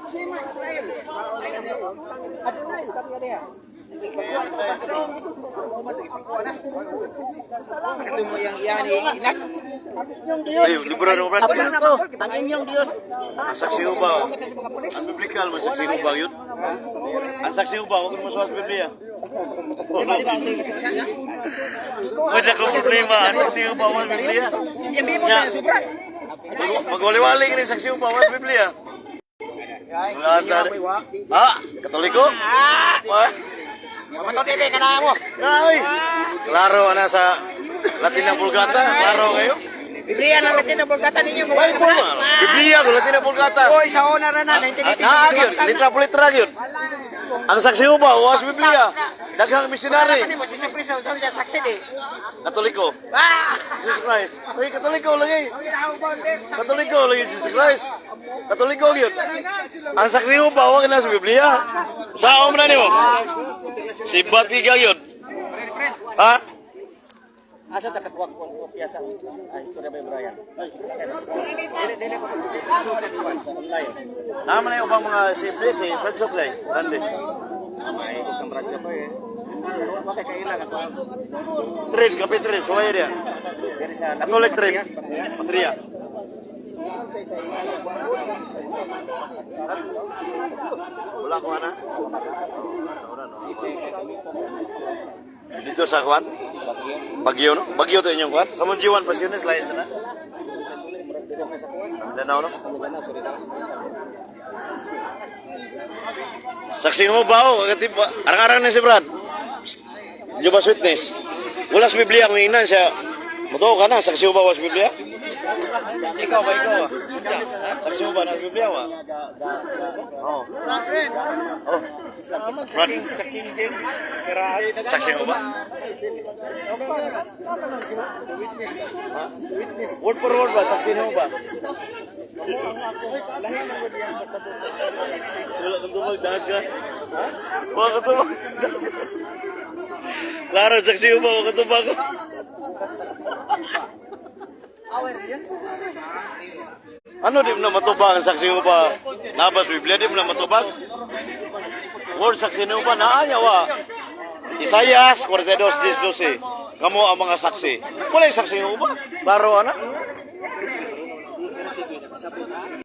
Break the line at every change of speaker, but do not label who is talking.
Shema Israel. Adonai.
Ito mo yung iyan inak.
Inyong Diyos.
Ay, libro no, Brad.
Apil ko ang inyong Diyos.
Ang saksi ba? Ang biblical man saksi ba yun? Ang saksi ba? Huwag mo sa Biblia. Wala kong problema. Ang saksi ba? Wala Biblia.
Yung bimo
Nya.
sa sobra.
Magwali-wali ka rin saksi ba? Wala Biblia. Wala ta. Ah, Katoliko? Ah.
Mato dili kana mo.
Ay. Klaro ana sa Latina Vulgata, klaro kayo.
Biblia ng Latin na Vulgata ninyo.
Bible man. Biblia ko Latina Vulgata.
Oy, sa una ra na 1980.
Ah, yun. Litra po litra yun. Ang saksi mo ba? Wa sa Biblia. Daghang missionary.
Ano mo si Kristo sa siya saksi di.
Katoliko.
Ah!
Jesus Christ. Uy, Katoliko lagi. Katoliko lagi Jesus Christ. Katoliko yun. Ang saksi mo ba? Wa na sa Biblia. Saan mo na nimo? Si Batiga yun. Ha?
Asa ta kakuha ko kopya sa istorya by Brian? Dili dili ko sulod ko sa online.
Naman na yung ubang mga simple si Fred Supply. Rande.
May kang radyo ko eh. Wa kay kaila ka
Train, kape train. Suwaya dia.
Diri sa
Catholic train. Patria. Wala ko ana. Dito sa kuan? Bagyo no? Bagyo to inyong kuan? Kamunjiwan Pasiones lain sana. Danau no? Saksi mo ba o? Arang-arang na si Brad. Jehovah's Witness. Wala sa Biblia kung inan siya. Matuo ka na, saksi mo ba wa sa Biblia? Ikaw ba, ikaw ba? Saksi mo ba na sa Biblia wa? Oo. Oh. Brad.
Sa King James, kira
Saksi mo ba? Word for word ba? Saksi mo ba? Wala kang tumag dagat. Wala kang tumag dagat. Klaro, saksi mo ba? Wala kang tumag. Ano di mo na matubag ang saksi mo ba? Nabas Biblia, di mo na matubag? Word saksi mo ba? Naa niya wa. Isayas 42:10-12. Kamo ang mga saksi. Wala yung saksi mo ba? Klaro, ana?